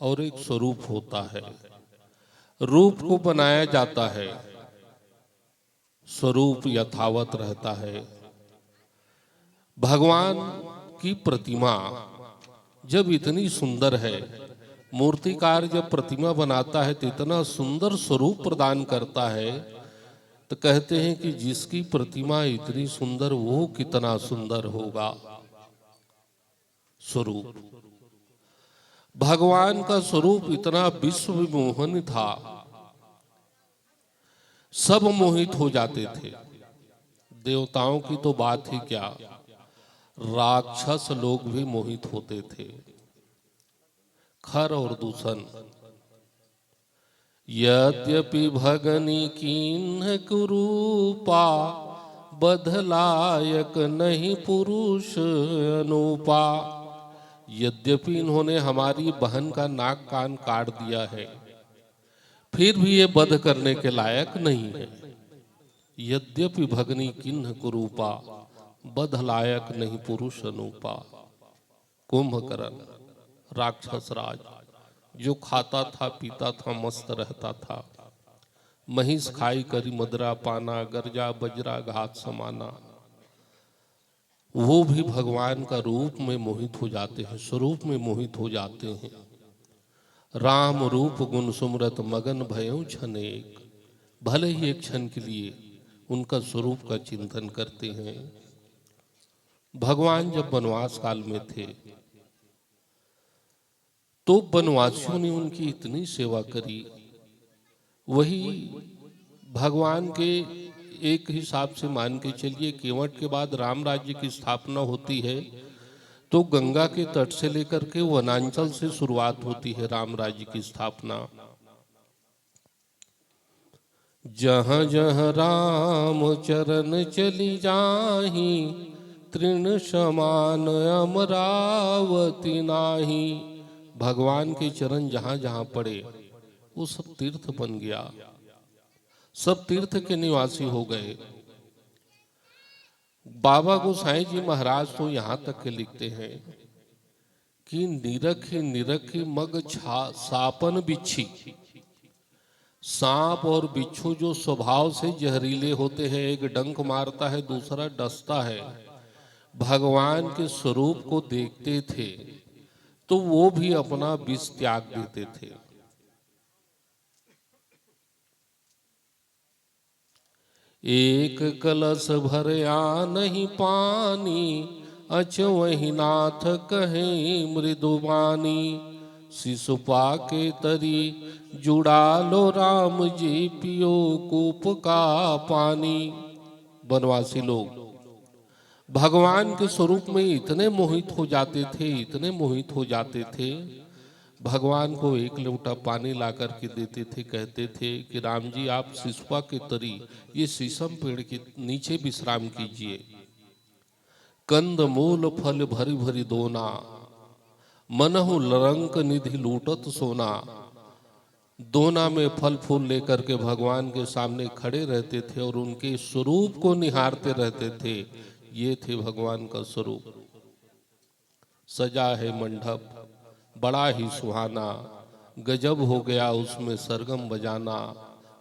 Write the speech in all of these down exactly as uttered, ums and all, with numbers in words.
और एक स्वरूप होता है। रूप को बनाया जाता है, स्वरूप यथावत रहता है। भगवान की प्रतिमा जब इतनी सुंदर है, मूर्तिकार जब प्रतिमा बनाता है तो इतना सुंदर स्वरूप प्रदान करता है, तो कहते हैं कि जिसकी प्रतिमा इतनी सुंदर, वो कितना सुंदर होगा। स्वरूप, भगवान का स्वरूप इतना विश्व विमोहन था, सब मोहित हो जाते थे। देवताओं की तो बात ही क्या, राक्षस लोग भी मोहित होते थे। खर और दूषण। यद्यपि भगनी किन्ह कुरूपा, बध लायक नहीं पुरुष अनूपा। यद्यपि इन्होंने हमारी बहन का नाक कान काट दिया है, फिर भी ये बध करने के लायक नहीं है। यद्यपि भगनी किन्ह कुरूपा, बध लायक नहीं पुरुष अनूपा। कुंभकर्ण, राक्षस राज, जो खाता था, पीता था, मस्त रहता था, महिष खाई करी मदरा पाना, गर्जा बजरा घात समाना, वो भी भगवान का रूप में मोहित हो जाते हैं, स्वरूप में मोहित हो जाते हैं। राम रूप गुण सुमरत मगन भयउ क्षण एक। भले ही एक क्षण के लिए उनका स्वरूप का चिंतन करते हैं। भगवान जब वनवास काल में थे, तो वनवासियों ने उनकी इतनी सेवा करी। वही भगवान के, एक हिसाब से मान के चलिए, केवट के बाद राम राज्य की स्थापना होती है, तो गंगा के तट से लेकर के वनांचल से शुरुआत होती है राम राज्य की स्थापना। जहाँ जहाँ राम चरण चली जाही, तृण समान अमरावती नाही। भगवान के चरण जहाँ जहाँ पड़े, वो सब तीर्थ बन गया, सब तीर्थ के निवासी हो गए। बाबा गोसाई जी महाराज तो यहाँ तक के लिखते हैं कि निरखी निरखी मग छा-, सापन बिच्छी। सांप और बिच्छू जो स्वभाव से जहरीले होते हैं, एक डंक मारता है, दूसरा डसता है, भगवान के स्वरूप को देखते थे तो वो भी अपना विष त्याग देते थे। एक कलश भर आनहि पानी, अचवहि नाथ कहे मृदुबानी। शिशुपा के तरी जुड़ालो राम जी, पियो कूप का पानी। वनवासी लोग भगवान के स्वरूप में इतने मोहित हो जाते थे, इतने मोहित हो जाते थे, भगवान को एक लोटा पानी ला करके देते थे, कहते थे कि राम जी, आप शिशुपा के तरी ये शीशम पेड़ के नीचे विश्राम कीजिए। कंद मूल फल भरी भरी दोना, मनहु लरंक निधि लूटत सोना। दोना में फल फूल लेकर के भगवान के सामने खड़े रहते थे और उनके स्वरूप को निहारते रहते थे। ये थे भगवान का स्वरूप। सजा है मंडप बड़ा ही सुहाना, गजब हो गया उसमें सरगम बजाना।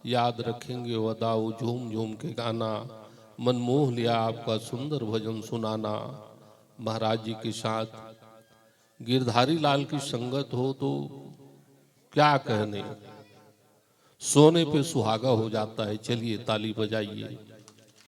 याद रखेंगे वदाऊ झूम झूम के गाना, मन मोह लिया आपका सुंदर भजन सुनाना। महाराज जी के साथ गिरधारी लाल की संगत हो तो क्या कहने, सोने पे सुहागा हो जाता है। चलिए, ताली बजाइए।